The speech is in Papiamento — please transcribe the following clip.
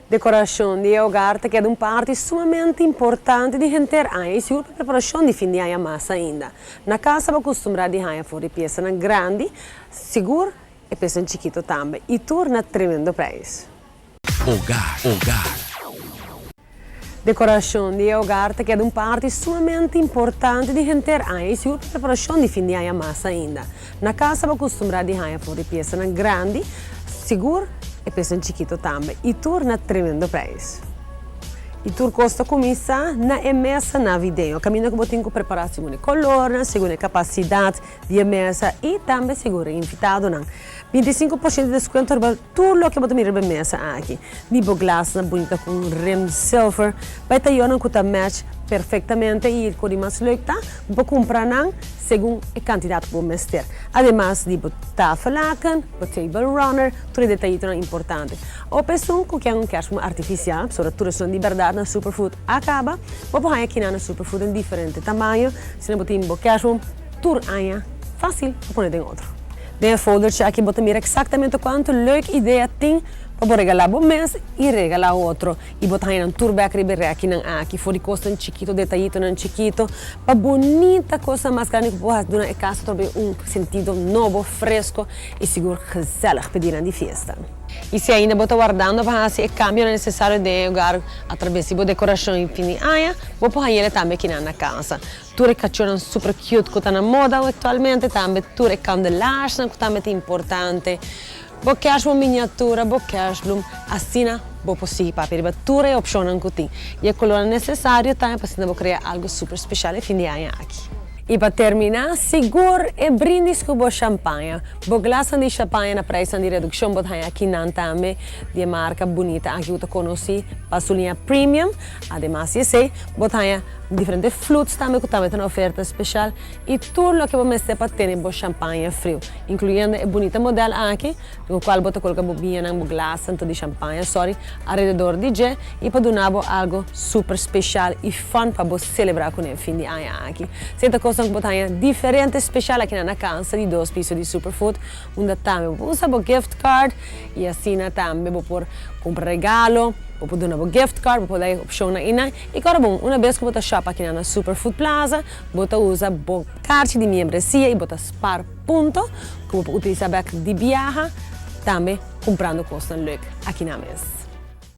Decoracion di e hogar ta keda un parti sumamente importante di henter aña y sigur pa preparacion di fin di aña mas ainda. Na casa bo acostumbra di haña for di piesanan grandi, sigur e piesanan chikito tambe y tur na tremendo prijs. Hogar, hogar. Decoracion di e hogar ta keda un parti sumamente importante di henter aña y sigur pa preparacion di fin di aña mas ainda. Na casa bo acostumbra di haña for di piesanan grandi, sigur e piesanan chikito tambe y tur na tremendo prijs. Y tur cos ta cuminsa na e mesa navideño, caminda cu bo tin cu prepara segun e colornan, segun e capacidad di e mesa y tambe segun e invitadonan. 25% di descuento riba Tur loke bo ta mira riba e mesa aki, di bo glasnan bunita ku un rim silver, bai tayornan ku ta match perfektamente i ku di mas leuk ta, bo por kumpra nan segun e kantidat ku bo mester. Ademas di bo tafellaken, bo table runner, tur e detayitonan importante. Op esun ku kier un kerstboom artifisial, pasobra tur esun di bèrdat na Superfood a kaba, bo por haña kinan na Superfood den diferente tamaño, asina bo tin bo kerstboom tur aña fásil pa pone den otro. Den e foldertje aki bo ta mira eksaktamente kuantu leuk idea tin pa bo regalá bo mes i regalá otro. I bo ta haña nan tur bèk riba e rèkinan aki, for di kosnan chikitu, detayitonan chikitu, pa bunita kosnan mas grandi ku por duna e kas atrobe un sentido nobo, fresko i sigur gezellig pa e dianan di fiesta. I si ainda bo ta wardando pa hasi e kambionan nesesario den e hogar atrabes di bo dekorashon i fin di aña, bo por hañ'el tambe akinan na kasa. Tur e kachónan super cute ku ta na moda aktualmente, tambe tur e kandelarsnan ku tambe ta importante. Bo kerstboom miniatura, bo kerstbloem, asina bo por sigui papia riba tur e opshonnan ku tin. I e kolornan nesesario tambe pa asina bo krea algu super speshal e fin di aña aki. I pa terminá, sigur e brindis ku bo shampaña. Bo glasnan di shampaña na preisnan di redukshon bo ta haña akinan tambe di e marka bunita aki ku ta konosí pa su liña premium. Ademas di esei, bo ta haña Diferente fluts tambe ku tambe ta na oferta speshal i tur loke bo mester pa tene bo shampaña friu, inkluyendo e bunita modèl aki den ku kual bo ta koloka bo biñanan, bo glasnan tur di shampaña, sòri, alrededor di dje i pa duna bo algu super speshal i fun pa bo selebrá kuné fin di aña aki. Esei ta kosnan ku bo ta haña diferente speshal akinan na kansa di dos piso di Superfood unda tambe bo por usa bo gift card i asina tambe bo por kumpra regalo, bo por duna bo gift card, bo por dai opshonnan einan. I kòrda bon, una bes ku bo ta shòp akinan na Super Food Plaza, bo ta usa bo karchi di miembresia i bo ta spar punto ku bo por utilisá bèk di biaha, tambe kumprando kosnan lèuk akinan mes.